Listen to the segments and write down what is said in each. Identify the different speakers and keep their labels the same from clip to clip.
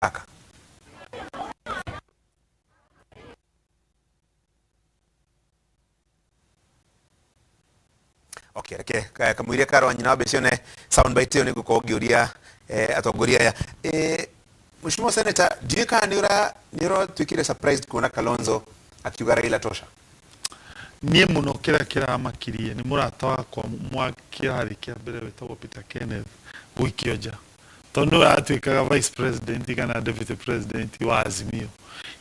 Speaker 1: Gaka. Okay, reke kamũiria karwa nyina wambe cione sound bite ĩyo nĩngũkorwo ngĩũria atongoria aya. Mheshimiwa Senator, ndiũĩ kana nĩ ũratuĩkire surprised kuona Kalonzo akiuga Raila tosha.
Speaker 2: Niĩ mũno kĩrĩa kĩramakirie nĩ mũrata wakwa mwa kĩrathi kĩa mbere wĩtagwo Peter Kenneth gũikio nja. Tondũ nĩwe atuĩkaga vice president kana deputy president wa Azimio.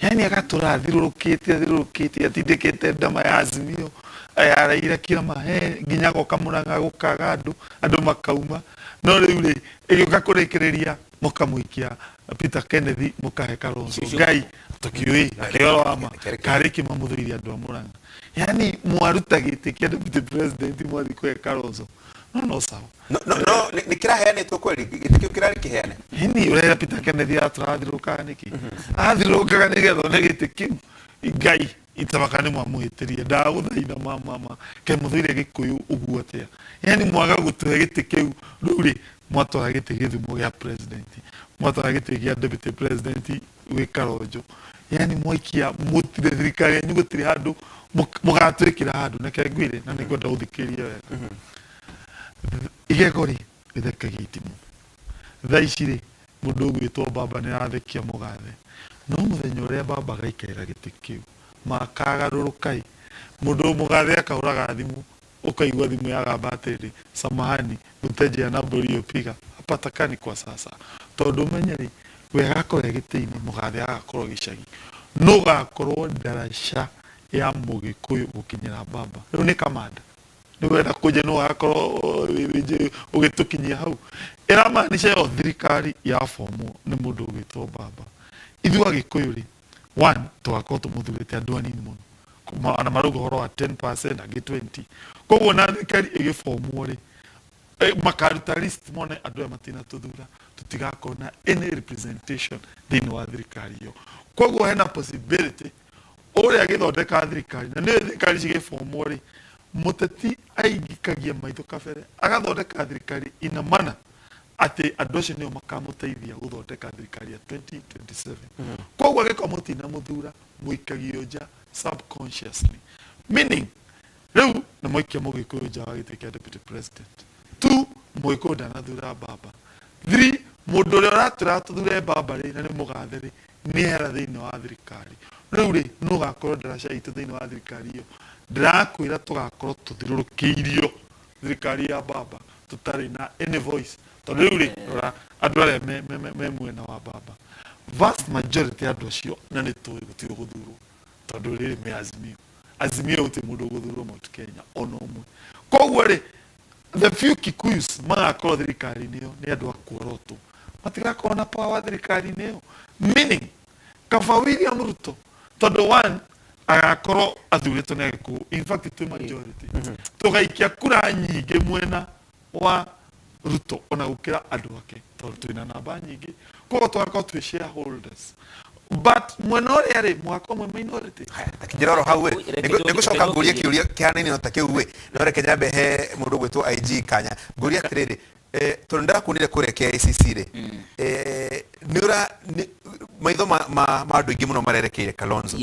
Speaker 2: Yani agatũra athiũrũrũkĩte athiũrũrũkĩte atindĩkĩte ndama ya Azimio ya Raila kila mahe nginya agoka Murang'a gũkaga andũ andũ makauma. No rĩu rĩ ĩgĩũka kũrĩkĩrĩria mũkamũikia Peter Kenneth mũkahe Kalonzo. Ngai tũkiũĩ akĩhoro wa ma karĩ kĩ mamũthũire andũ a Murang'a. Yani mwaruta gĩtĩ kĩa deputy president mwathiĩ kũhe Kalonzo. No no sawa.
Speaker 1: No no no nĩ kĩraheanĩtwo kweli gĩtĩ kĩu kĩrarĩ kĩheane.
Speaker 2: Hini ũrera Peter Kenneth atũrathirũkaga nĩkĩ? Athirũkaga nĩgetha one gĩtĩ kĩu. Ngai itabaka nĩ mwamũhĩtĩria ndagũthaitha ma mama kaĩ mũthũire gĩkũyũ ũguo atĩa? Yani mwaga gũtũhe gĩtĩ kĩu rĩu rĩ mwatwara gĩtĩ gĩthumo gĩa president mwatwara gĩtĩ gĩa deputy president gwĩ Kalonzo yani mwaikia mũtirĩ thirikari yanyu gũtirĩ handũ mũgatwĩkĩra handũ reke ngwĩre na nĩngwenda ũthikĩrĩrie wega igego rĩ rĩthekagia itimũ thaa ici rĩ mũndũ ũgwĩtwo baba nĩ arathekia mũgathe no mũthenya ũrĩa baba agaikarĩra gĩtĩ kĩu makagarũrũka ĩ mũndũ mũgathe akahũraga thimũ ũkaigua thimũ yagamba atĩrĩrĩ samahani mteja namba uliyopiga hapatikani kwa sasa tondũ ũmenye rĩ we agakorwo e gĩtĩ-inĩ mũgathe agakorwo gĩcagi nũ ũgakorwo ndaraca ya mũgĩkũyũ gũkinyĩra baba rĩu nĩ kamanda nĩ wenda kũnjia nũ agakorwo ũgĩtũkinyia hau ĩramaanisha yo thirikari ya bomwo nĩ mũndũ ũgwĩtwo baba ithuĩ agĩkũyũ rĩ one tũgakorwo tũmũthurĩte andũ anini mũno ona marauga ũhoro wa 10% angĩ 20 koguo na thirikari ĩgĩbomwo rĩ makaruta list mone andũ aya matinatũthura tũtigakorwo na any representation thĩinĩ wa thirikari ĩyo koguo hena possibility ũrĩa agĩthondeka thirikari na nĩyo thirikari cigĩbomwo rĩ mũteti aingikagia maitho kabere agathondeka thirikari ina mana atĩ andũ acio nĩo makamũteithia gũthondeka thirikari ya 2027 koguo angĩkorwo mũtinamũthura mũikagio nja subconsciously meaning rĩu nĩ mwaikia mũgĩkũyũ nja wa gĩtĩ kĩa deputy president two mũgĩkũyũ ndanathura baba three mũndũ ũrĩa ũratwĩra tũthure baba rĩ na nĩ mũgathe rĩ nĩ ehera thĩinĩ wa thirikari rĩu rĩ nũ ũgakorwo ndaraca itũ thĩinĩ wa thirikari ĩyo ndĩrakwĩra tũgakorwo tũthiũrũrũkĩirio thirikari ya baba tũtarĩ na any voice tondũ rĩu rĩ rora andũ arĩa me mwena wa baba vast majority ya andũ acio na nĩ tũĩ gũtirĩ ũgũthurwo tondũ rĩrĩ me Azimio Azimio gũtirĩ mũndũ ũgũthurwo Mount Kenya ona ũmwe koguo rĩ the few Kikuyus magakorwo thirikari-inĩ ĩyo nĩ andũ a kuorotwo matigakorwo na power thirikari-inĩ ĩyo meaning kaba William Ruto tondũ one agakorwo athurĩtwo nĩ Agĩkũyũ in fact twĩ majority tũgaikia kura nyingĩ mwena wa Ruto ona gũkĩra andũ ake tondũ twĩna namba nyingĩ koguo tũgakorwo twĩ shareholders but mwena ũrĩa rĩ mũgakorwo mwĩ minority.
Speaker 1: Takinyĩra oro hau ĩ nĩngũcoka ngũrie kĩũria kĩhanaine no ta kĩu ĩ no reke nyambe he mũndũ ũgwĩtwo IG kanya ngũrie atĩrĩrĩ tondũ nĩndakuonire kũrĩa KICC rĩ nĩ ũra maitho ma andũ aingĩ mũno marerekeire Kalonzo.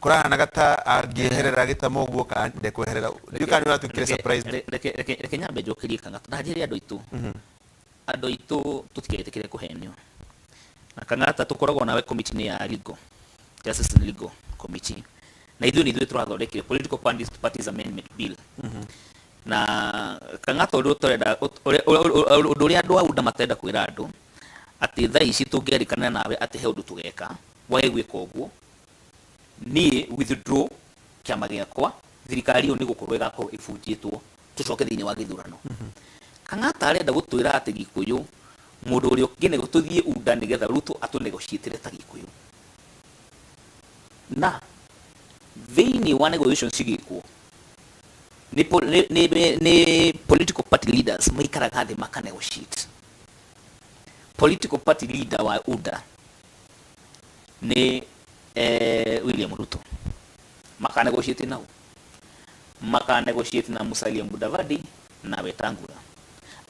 Speaker 1: Kũrahanaga ta angĩeherera gĩtama ũguo kana ndekweherera ndiũĩ kana nĩ ũratuĩkire surprised.
Speaker 3: Reke nyambe njokerie Kang'ata na njĩre andũ aitũ andũ aitũ tũtigetĩkĩre kũhenio na Kang'ata tũkoragwo nawe committee-inĩ ya legal justice and legal committee na ithuĩ nĩ ithuĩ tũrathondekire political parties amendment bill na Kang'ata ũrĩa ũtarenda ũndũ ũrĩa andũ a UDA matarenda kwĩra andũ atĩ thaa ici tũngĩarĩkanĩra nawe atĩ he ũndũ tũgeka wage gwĩka ũguo niĩ withdraw kĩama gĩakwa thirikari ĩyo nĩ gũkorwo ĩgakorwo ĩbunjĩtwo tũcoke thĩinĩ wa gĩthurano Kang'ata arenda gũtwĩra atĩ Gĩkũyũ mũndũ ũrĩa ũngĩ tũthiĩ UDA nĩgetha Ruto atũnegotiatĩre ta Gĩkũyũ na thĩinĩ wa negotiations cigĩkwo nĩ political party leaders maikaraga thĩ maka negotiate. Political party leader wa UDA nĩ William Ruto maka negotiate nao maka negotiate na Musalia Mudavadi na Wetangula.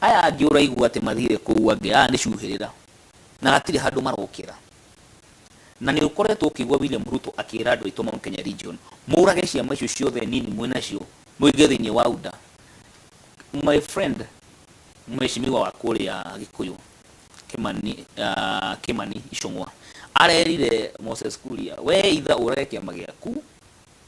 Speaker 3: Aya angĩ ũraigua atĩ mathire kũu angĩ aya nĩ cuhĩrĩra. Na hatirĩ handũ marokĩra. Na nĩ ũkoretwo ũkĩigua William Ruto akĩra andũ aitũ Mount Kenya region, mũrage ciama icio ciothe nini mwĩ nacio, mũingĩre thĩinĩ wa UDA. My friend, mheshimiwa wa kũrĩa Gĩkũyũ, Kimani, Kimani Ichung'wa, arerire Moses Kuria, we either ũrage kĩama gĩaku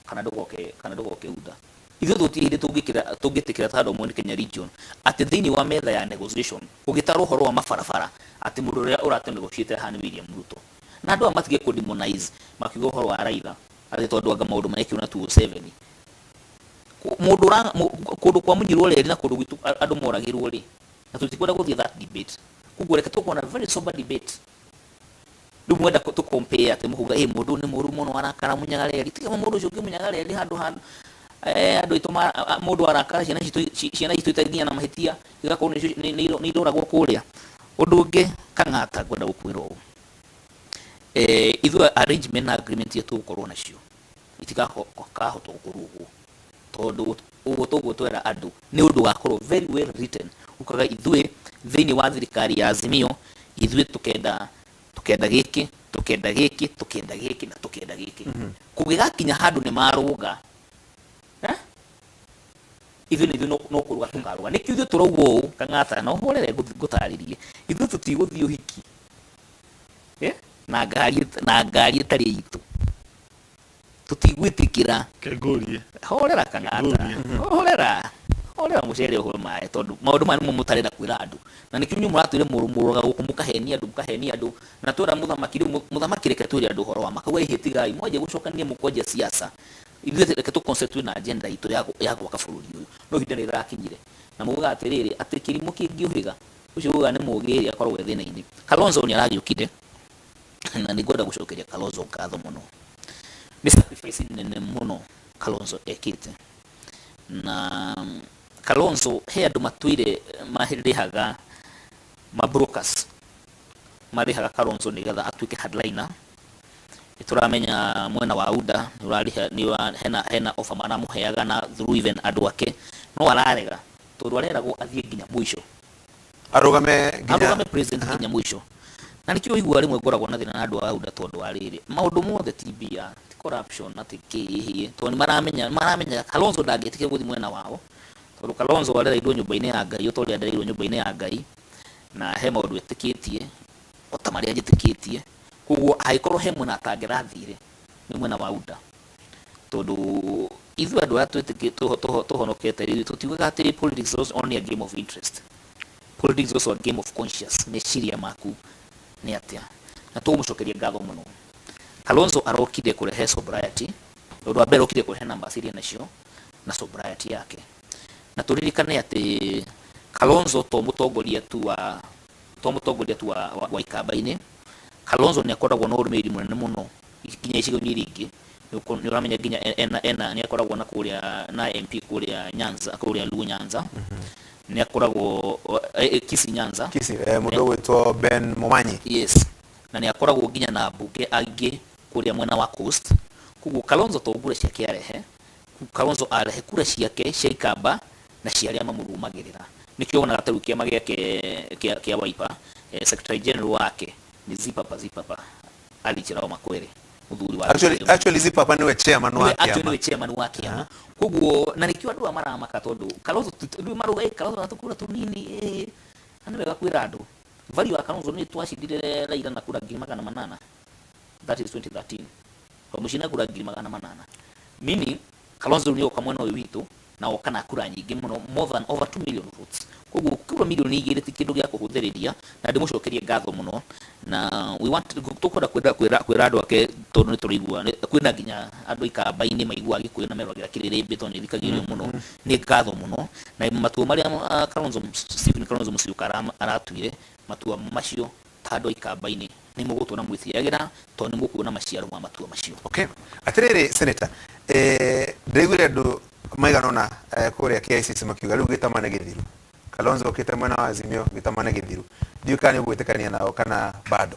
Speaker 3: kana ndũgoke, kana ndũgoke UDA. Ithuĩ tũtirĩ hĩndĩ tũngĩkĩra, tũngĩtĩkĩra ta andũ a Mount Kenya region atĩ thĩinĩ wa metha ya negotiation gũgĩtarwo ũhoro wa mabarabara atĩ mũndũ ũrĩa ũratũ negotiate haha nĩ William Ruto. Na andũ aya matige kũ demonize makiuga ũhoro wa Raila atĩ tondũ anga maũndũ marekirwo na 2007. Mũndũ ũra, kũndũ kwa mũnyirwo reri na kũndũ gwitũ andũ moragĩrwo rĩ, na tũtikwenda gũthiĩ that debate. Koguo reke tũkorwo na very sober debate. Rĩu mwenda tũ compare atĩ mũkuga ĩ mũndũ nĩ mũru mũno arakara munyaga reri. Tiga mũndũ ũcio ũngĩmunyaga reri handũ ha andũ aitũ mũndũ arakara ciana citũ ciana citũ itarĩ nginya na mahĩtia igakorwo nĩ iroragwo kũrĩa. Ũndũ ũngĩ Kang'ata ngwenda gũkwĩra ũũ, ithuĩ arrangement na agreement iria tũgũkorwo nacio itikahota gũkorwo ũguo, tondũ ũguo toguo twera andũ nĩ ũndũ wakorwo very well written, ukaga ithuĩ thĩinĩ wa thirikari ya Azimio ithuĩ tukenda tukenda gĩkĩ, tukenda gĩkĩ, tukenda gĩkĩ na tukenda gĩkĩ. Kũngĩgakinya handũ nĩ marũga, ithuĩ nĩ ithuĩ no kũrũga tũkarũga. Nĩkĩo ithuĩ tũrauga ũũ Kang'ata, na ũhorere ngũtarĩrie, ithuĩ tũtigũthiĩ ũhiki na ngari, na ngari ĩtarĩ itũ, tũtigwĩtĩkĩra.
Speaker 2: Kengũrie.
Speaker 3: Horera Kang'ata,
Speaker 2: Ngũrie.
Speaker 3: horera, horera mũcere ũhũre maĩ, tondũ maũndũ maya nĩmo mũtarenda kwĩra andũ, na nĩkĩo inyuĩ mũratwĩre mũrũraga gũkũ mũkahenia andũ, mũkahenia andũ, na twera mũthamaki rĩu, mũthamaki reke twĩre andũ ũhoro wa makauga ĩhĩ tigai, mwanjia gũcokania mũkwanjia siasa, ithuĩ reke tũ concentrate na agenda itũ ya gwaka bũrũri ũyũ. No ihinda nĩ rĩrakinyire na mugaga atĩrĩrĩ, atĩ kĩrimũ kĩngĩũhĩga ũcio ugaga nĩ mũũgĩ akoragwo e thĩna-inĩ. Kalonzo nĩ aragĩũkire na nĩ ngwenda gũcokeria Kalonzo ngatho mũno, nĩ sacrifice nene mũno Kalonzo ekĩte. Na Kalonzo he andũ matũire marĩhaga ma brokers, marĩhaga Kalonzo nĩgetha atuĩke hardliner. Nĩ tũramenya mwena wa UDA nĩ ũrarĩha, nĩ ũra, hena, hena offer maramũheaga na through even andũ ake, no ararega tondũ areragwo athiĩ nginya mũico,
Speaker 1: arũgame nginya
Speaker 3: arũgame president nginya mũico. Na nĩkĩo ũiguaga rĩmwe ngoragwo na thĩna na andũ a UDA, tondũ wa rĩrĩ, maũndũ mothe ti mbia, ti corruption na ti kĩĩ, tondũ nĩ maramenya, maramenya Kalonzo ndangĩtĩkĩra gũthiĩ mwena wao, tondũ Kalonzo arereirwo nyũmba-inĩ ya Ngai o ta ũrĩa ndereirwo nyũmba-inĩ ya Ngai, na he maũndũ etĩkĩtie o ta marĩa njĩtĩkĩtie. Koguo angĩkorwo he mwena atangĩrathire nĩ mwena wa UDA, tondũ ithuĩ andũ arĩa tũhonokete rĩ, tũtiugaga atĩ politics is only a game of interest. Politics is also a game of conscious. Meciria maku nĩ atĩa? Na tũgũmũcokeria ngatho mũno. Kalonzo arokire kũrehe sobriety, ũndũ wa mbere okire kũrehe numbers iria nacio na sobriety yake. Na tũririkane atĩ Kalonzo to mũtongoria tu wa, to mũtongoria tu wa ikamba-inĩ. Kalonzo nĩ akoragwo na ũrũmĩrĩri mũnene mũno nginya icigo-inĩ iria ingĩ. Nĩ ũramenya nginya ena, nĩ akoragwo na kũrĩa na MP kũrĩa Nyanza, kũrĩa Luo Nyanza. Nĩ akoragwo Kisii Nyanza.
Speaker 1: Kisii, mũndũ ũgwĩtwo Ben Momanyi.
Speaker 3: Yes. Na nĩ akoragwo nginya na mbunge angĩ kũrĩa mwena wa Coast. Koguo Kalonzo to kura ciake arehe, Kalonzo arehe kura ciake cia ikamba na cia arĩa mamũrũmagĩrĩra. Nĩkĩo wonaga ta rĩu kĩama gĩake kĩa Wiper, Secretary General wake nĩ Zipapa, Zipapa Ali Chirao Makwere, mũthuri wa
Speaker 1: Actually,
Speaker 3: Gĩkũyũ.
Speaker 1: actually Zipapa niwe chairman wa
Speaker 3: Niwe, actually
Speaker 1: kĩama.
Speaker 3: niwe chairman wa kĩama. Koguo na nĩkĩo andũ aya maramaka, tondũ Kalonzo rĩu marauga, Kalonzo aratũkura tũnini, Na nĩ wega kwĩra andũ value ya Kalonzo nĩ twacindire Raila na kura 800,000, that is 2013, twamũcinda kura 800,000, meaning Kalonzo rĩu nĩ oka mwena ũyũ witũ na oka na kura nyingĩ mũno, more than over 2 million votes. Koguo kura 2 million ti kĩndũ gĩa kũhũthĩrĩria, na ndĩmũcokerie ngatho mũno. Na we want tũkwenda kwĩra andũ ake, tondũ nĩ tũraigua kwĩna nginya andũ ikamba-inĩ maiguaga Gĩkũyũ na meroragĩra kĩrĩrĩmbĩ, tondũ nĩ thikagĩrĩrio mũno. Nĩ ngatho mũno na matua marĩa Kalonzo, Stephen Kalonzo Musyoka aratuire, matua macio ta andũ a ikamba-inĩ nĩ mũgũtũra mwĩtiagĩra, tondũ nĩ mũkuona maciaro ma matua macio.
Speaker 1: Okay. Atĩrĩrĩ Senator, ndĩraiguire andũ maigana ũna kũrĩa KICC makiuga rĩu gĩtama nĩ gĩthiru. Kalonzo okĩte mwena wa Azimio, gĩtama nĩ gĩthiru. Ndiũĩ kana nĩ ũgwĩtĩkania nao kana bado.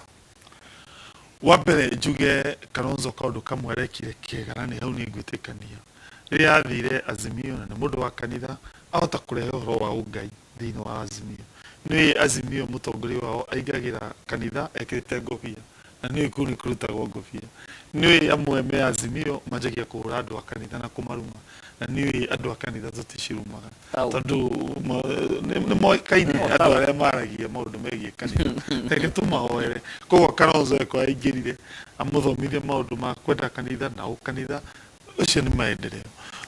Speaker 2: Wa mbere njuge Kalonzo kaũndũ kamwe arekire kega, na nĩ hau niĩ ngwĩtĩkania. Rĩrĩa athire Azimio, na nĩ mũndũ wa kanitha, ahota kũrehe ũhoro wa ũngai thĩinĩ wa Azimio. Nĩ Azimio mũtongoria wao aingagĩra kanitha ekĩrĩte ngobia na nĩũĩ kũu nĩ kũrutagwo ngobia. Nĩũĩ amwe me Azimio manjagia kũhũra andũ a kanitha na kũmaruma na nĩũĩ andũ a kanitha tũticirumaga tondũ nĩ moĩkaine andũ arĩa maragia maũndũ megiĩ kanitha. Reke tũmahoere. Koguo Kalonzo eko aingĩrire amũthomithie maũndũ ma kwenda kanitha na ũkanitha. Ũcio nĩ maendeleo.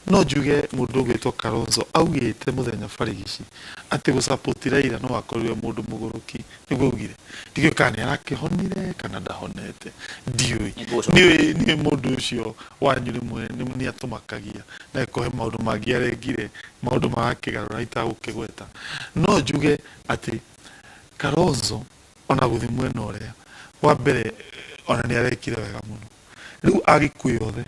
Speaker 2: No njuge mũndũ ũgwĩtwo Kalonzo augĩte mũthenya barigici atĩ gũ support Raila no akorirwo e mũndũ mũgũrũki. Nĩguo augire. Ndiũĩ kana nĩ arakĩhonire kana ndahonete. Ndiũĩ. Niĩ niĩ mũndũ ũcio wanyu rĩmwe nĩ atũmakagia na agĩkorwo he maũndũ mangĩ arengire, maũndũ marakĩgarũra itagũkĩgweta. No njuge atĩ Kalonzo ona gũthiĩ mwena ũrĩa, wa mbere ona nĩ arekire wega mũno. Rĩu Agĩkũyũ othe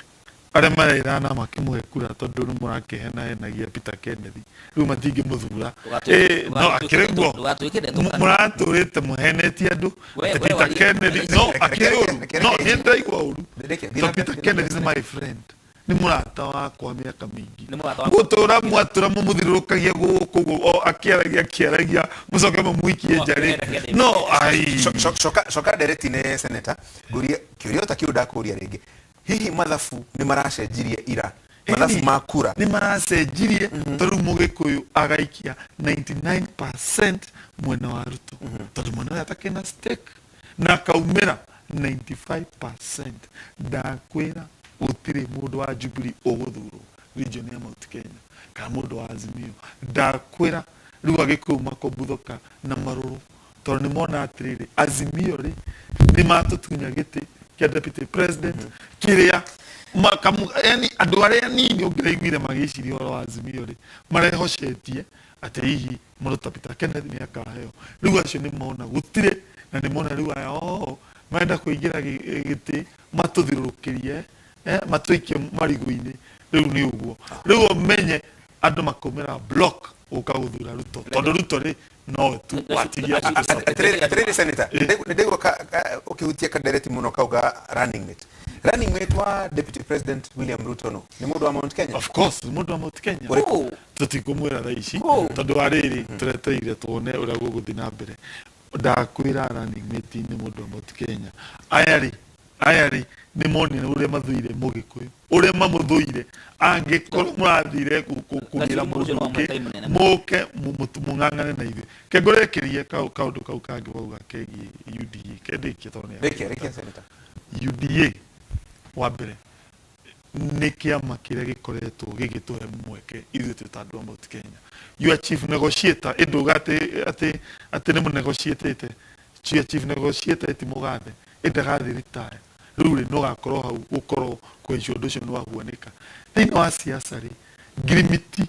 Speaker 2: arĩa marerana makĩmũhe kura tondũ nĩ mũrakĩhenahenagia Peter Kenneth rĩu matingĩmũthura. Eh, no akĩrĩ guo
Speaker 3: Ndũgatwĩke ndeto kanua.
Speaker 2: Mũratũrĩte mũhenetie andũ
Speaker 3: We-
Speaker 2: atĩ
Speaker 3: we
Speaker 2: Peter
Speaker 3: waria-
Speaker 2: Kenneth no akĩrĩ ũru no niĩ ndĩraigua ũru
Speaker 1: Reke,
Speaker 2: tondũ Peter Kenneth is my friend, nĩ mũrata wakwa mĩaka mĩingĩ.
Speaker 3: Nĩ mũrata waku.
Speaker 2: Gũtũra mwatũra mũmũthirũrũkagia gũkũ ũguo o akĩaragia akĩaragia mũcoke mũmũikie nja rĩ no ai.
Speaker 1: Coka coka ndereti-inĩ, Senator, ngũrie kĩũria ta kĩu ndakũria rĩngĩ. Hihi mathabu nĩ maracenjirie ira, mathabu ma kura?
Speaker 2: Nĩ maracenjirie tondũ rĩu mũgĩkũyũ agaikia 99% mwena wa Ruto tondũ mwena ũrĩa atakĩrĩ na stake na akaumĩra 95%. Ndakwĩra gũtirĩ mũndũ wa Jubilee ũgũthurwo region ya Mount Kenya kana mũndũ wa Azimio. Ndakwĩra rĩu agĩkũyũ makombuthoka na marũrũ tondũ nĩ mona atĩrĩrĩ, Azimio rĩ nĩ matũtunya gĩtĩ kĩa deputy president kĩrĩa yani andũ arĩa anini ũngĩraiguire magĩciria ũhoro wa Azimio rĩ marehocetie atĩ hihi mũndũ ta Peter Kenneth nĩ akaheo. Rĩu acio nĩ mona gũtirĩ na nĩ mona rĩu aya oo marenda kũingĩra gĩtĩ matũthiũrũrũkĩrie, matũikie marigũ-inĩ. Rĩu nĩ ũguo rĩu ũmenye andũ makaumĩra block gũka gũthura Ruto tondũ Ruto rĩ nowe tu watigia.
Speaker 1: Atĩrĩrĩ, atĩrĩrĩ Senator, nĩ ndaigua ũkĩhutia kandereti mũno kau ga running mate. Running mate wa Deputy President William Ruto no nĩ mũndũ wa Mount Kenya?
Speaker 2: Of course mũndũ wa Mount Kenya.
Speaker 1: Ũrĩkũ?
Speaker 2: Tũtikũmwĩra thaa ici tondũ wa rĩrĩ tũretereire tuone ũrĩa gũgũthiĩ na mbere. Ndakwĩra running mate nĩ mũndũ wa Mount Kenya. Aya rĩ, aya rĩ nĩ monire ũrĩa mathũire mũgĩkũyũ, ũrĩa mamũthũire. Angĩkorwo mũrathire kũgĩra mũndũ ũngĩ mũke mũng'ang'ane na ithuĩ, ke ngũrĩkĩrie kaũndũ kau kangĩ wauga kegiĩ UDA kendĩkie tondũ nĩ
Speaker 1: Rĩkia, rĩkia, Senator.
Speaker 2: UDA wa mbere nĩ kĩama kĩrĩa gĩkoretwo gĩgĩtũhe mweke ithuĩ twĩ ta andũ a Mount Kenya. Your chief negotiator ĩndũga atĩ atĩ atĩ nĩ mũnegotiatĩte. Your chief negotiator ti mũgathe ĩndagathi retire rĩu rĩ no gakorwo hau gũkorwo kwenjwo ũndũ ũcio nĩ wahuanĩka thĩinĩ wa siasa rĩ. Ngirimiti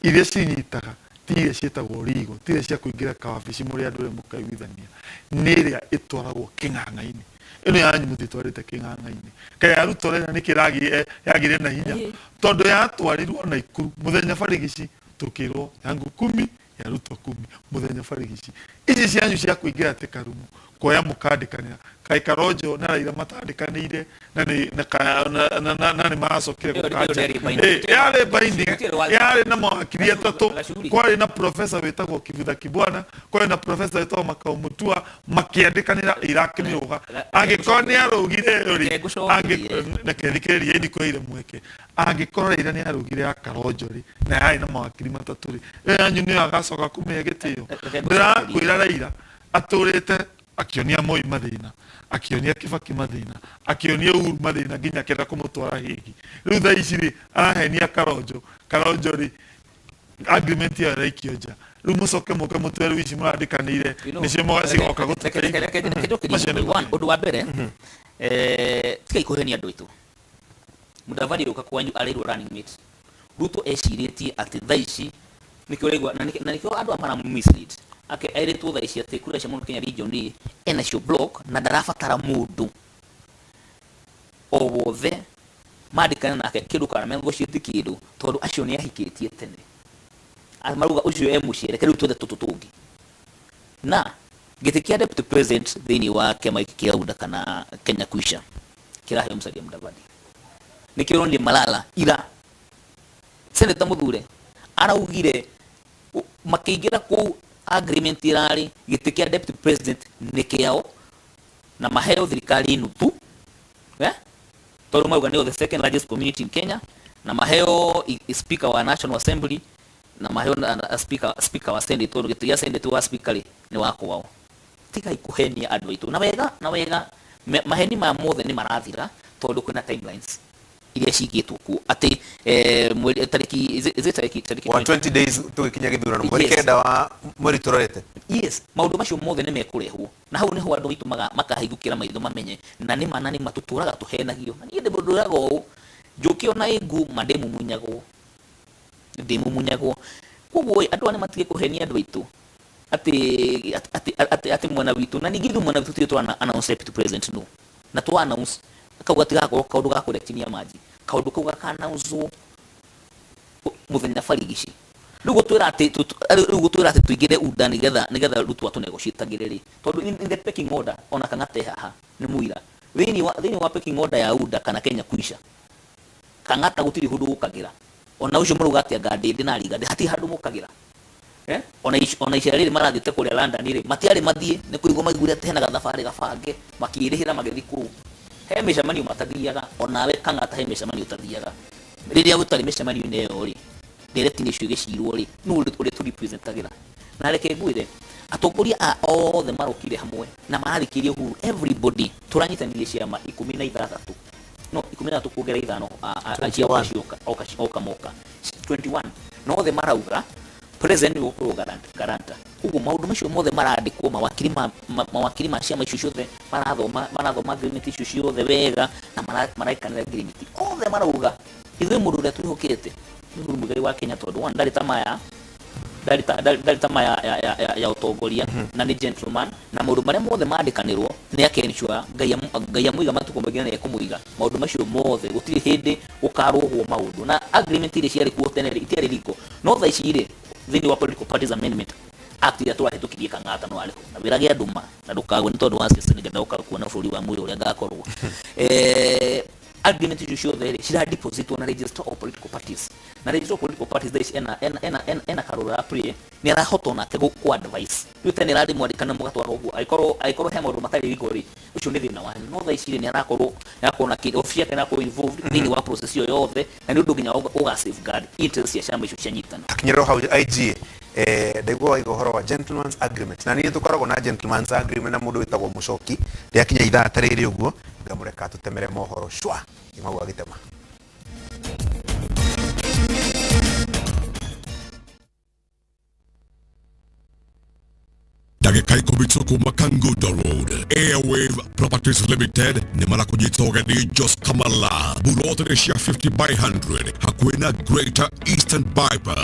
Speaker 2: iria cinyitaga ti iria ciĩtagwo rigo, ti iria cia kũingĩra kawabici mũrĩ andũ ũrĩa mũkaiguithania, nĩ ĩrĩa ĩtwaragwo kĩng'ang'a-inĩ. Ĩno yanyu mũtitwarĩte kĩng'ang'a-inĩ. Kaĩ ya Ruto rĩ nĩkĩ yagĩire na hinya? Tondũ yatwarirwo Naikuru mũthenya barigici tũkĩrwo yangu kumi ya Ruto kumi mũthenya barigici. Ici cianyu cia kũingĩra atĩ karumu kuoya mũkandĩkanĩra, kaĩ Karonjo na Raila matandĩkanĩire na nĩ na ka- na- na- na- na nĩ maracokire
Speaker 3: Ĩyo- ĩyo
Speaker 2: gũkanja.
Speaker 3: ndĩarĩ binding.
Speaker 2: Eh, yarĩ binding.
Speaker 3: Gũtirĩ wa-
Speaker 2: Yarĩ na mawakiri atatũ.
Speaker 3: Gacuri.
Speaker 2: Kwarĩ na professor wĩtagwo Kivutha Kibwana, kwarĩ na professor wĩtagwo Makau Mutua, makĩandĩkanĩra irakĩmĩũga. Angĩkorwo nĩ arũgire ĩyo rĩ,
Speaker 3: Reke ngũcokerie.
Speaker 2: Reke thikĩrĩrie ndikũheire mweke. Angĩkorwo Raila nĩ arũgire ya Karonjo rĩ, na yarĩ na mawakiri matatũ rĩ, ĩyo yanyu nĩyo agacoka kũmĩhe gĩtĩo?
Speaker 3: Reke ngũcokerie.
Speaker 2: Ndĩrakwĩra Raila atũrĩte akĩonia Moi mathĩna, akĩonia Kibaki mathĩna, akĩonia Uhuru mathĩna nginya akĩenda kũmũtwara Hague. Rĩu thaa ici rĩ, arahenia Karonjo. Karonjo rĩ, agreement ĩyo ĩraikio nja. Rĩu mũcoke mũke mũtwe rĩu ici mũrandĩkanĩire nĩcio cigoka gũtũteithia.
Speaker 3: Reke njokerie
Speaker 2: Macio nĩ
Speaker 3: ũndũ. One,
Speaker 2: mathĩna.
Speaker 3: Ũndũ wa mbere, tigai kũhenia andũ aitũ. Mudavadi ũka kwanyu arĩirwo running mate. Ruto ecirĩtie atĩ thaa ici nĩkĩo ũraigua na nĩkĩo andũ aya mara mislead ake erĩtwo thaa ici atĩ kura cia Mount Kenya region rĩ enacio block na ndarabatara mũndũ o wothe mandĩkane nake kĩndũ kana negotiate kĩndũ tondũ acio nĩ ahikĩtie tene. Marauga ũcio e mũciĩ, reke rĩu twethe tũtũ tũngĩ. Na gĩtĩ kĩa deputy president thĩinĩ wa kĩama gĩkĩ kĩa UDA kana Kenya Kwisha kĩraheo Musalia Mudavadi. Nĩkĩo ũronire Malala ira Senator Muthure araugire makĩingĩra kũu. Agreement ĩrarĩ gĩtĩ kĩa deputy president nĩ kĩao na maheo thirikari nuthu, eh? Tondũ mauga nĩo the second largest community in Kenya, na maheo speaker wa National Assembly, na maheo na speaker wa Senate, tondũ gĩtĩ gĩa Senate wa speaker rĩ nĩ wa kwao. Tigai kũhenia andũ aitũ na wega na wega. Maheni maya mothe nĩ marathira tondũ kwĩna timelines iria cigĩtwo kuo atĩ mweri tarĩki, is it tarĩki
Speaker 1: 120 days tũgĩkinya gĩthurano mweri
Speaker 3: Yes.
Speaker 1: 9 wa mweri tũrorete.
Speaker 3: Yes, maũndũ macio mothe nĩ mekũrehwo na hau nĩho andũ aitũ makahingũkĩra maitho mamenye na nĩ ma na nĩ ma tũtũraga tũhenagio. Na niĩ ndĩmũndũraga ũũ, njũkĩ ona ĩ nguma ndĩmumunyagwo, ndĩmumunyagwo. Koguo andũ aya nĩ matige kũhenia andũ aitũ atĩ mwena witũ, na ningĩ ithuĩ mwena witũ tũtirĩ tũrana announce deputy president, no na twa announce kau gatigakorwo kaũndũ ga kũrĩa chini ya maji, kaũndũ kau gaka announce muthenya barigici. Rĩu gũtwĩra atĩ tũingĩre UDA nĩgetha Ruto atũnegotiatagĩre rĩ, tondũ in the pecking order, ona Kang'ata haha nĩ mũira thĩinĩ wa pecking order ya UDA kana Kenya Kwisha, Kang'ata gũtirĩ ũndũ gũkagĩra. Ona ũcio mũrauga atĩ anga ndĩndĩ na Rigathĩ, hatirĩ handũ mũkagĩra. Eh? Ona icera rĩrĩ marathiĩte kũrĩa London rĩ, matiarĩ mathiĩ nĩ kũigua maiguire atĩ hena gathabarĩ gabange, makĩrĩhĩra magĩthiĩ kũu. He mĩcemanio matathiaga, onawe Kang'ata he mĩcemanio ũtathiaga. Rĩrĩa gũtarĩ mĩcemanio-inĩ ĩyo rĩ, ndereti icio igĩcirwo rĩ, nũ ũrĩa tũrepresentagĩra? Na reke ngwĩre, atongoria a othe marokire hamwe na marathikĩria Uhuru, everybody tũranyitanĩire ciama 16, no 13 kuongerera 5 cia
Speaker 1: 21.
Speaker 3: cioka oka moka 21, na othe marauga president nĩ gũkorwo guarantor. Koguo maũndũ macio mothe marandĩkwo, mawakiri ma ciama icio ciothe marathoma agreement icio ciothe wega na maraikanĩra agreement. Othe marauga ithuĩ mũndũ ũrĩa twĩhokete nĩ Uhuru Muigai wa Kenya, tondũ one, ndarĩ tamaa ndarĩ tamaa ya ũtongoria, na nĩ gentleman, na maũndũ marĩa mothe mandĩkanĩrwo nĩ ake-ensure Ngai amũiga matukũ maingĩ na nĩ ekũmũiga. Maũndũ macio mothe gũtirĩ hĩndĩ gũkarũgwo maũndũ na agreement iria ciarĩ kuo tene rĩ, itiarĩ legal. No thaa ici rĩ, thĩinĩ wa Political Parties Amendment Act ĩrĩa tũrahĩtũkirie, Kang'ata no arĩho na wĩrage andũ ma na ndũkagwe nĩ tondũ wa siasa, nĩgetha ũka kuona bũrũri wa mwĩrĩ ũrĩa ngakorwo. Agreement icio ciothe rĩ, cira depositwo na Registrar of Political Parties, na Registrar of Political Parties thaa ici ena karũra ga play, nĩ arahota onake gũ advice. Rĩu tene ĩrarĩ mwandĩkana mũgatwara ũguo, angĩkorwo he maũndũ matarĩ legal rĩ, ũcio nĩ thĩna wanyu. No thaa ici rĩ, nĩ arakorwo na office yake nĩ arakorwo involved thĩinĩ wa process ĩyo yothe, na nĩ ũndũ nginya ũga safeguard interest cia ciama icio cianyitana.
Speaker 1: Akinyĩrĩro hau IG, ndaigua waiga ũhoro wa gentleman's agreement, na niĩ tũkoragwo na gentleman's agreement na mũndũ wĩtagwo Mũcoki. Rĩakinya ithaa ta rĩrĩ ũguo ngamũreka tũtemere mohoro cwa imau agĩtema.
Speaker 4: Ndagĩka 10 tu kuma Kangundo Road, Airwave Properties Limited nĩ marakũnyita ũgeni Jos Kamala, buroti cia 50 by 100 hakuhĩ na Greater Eastern Bypass.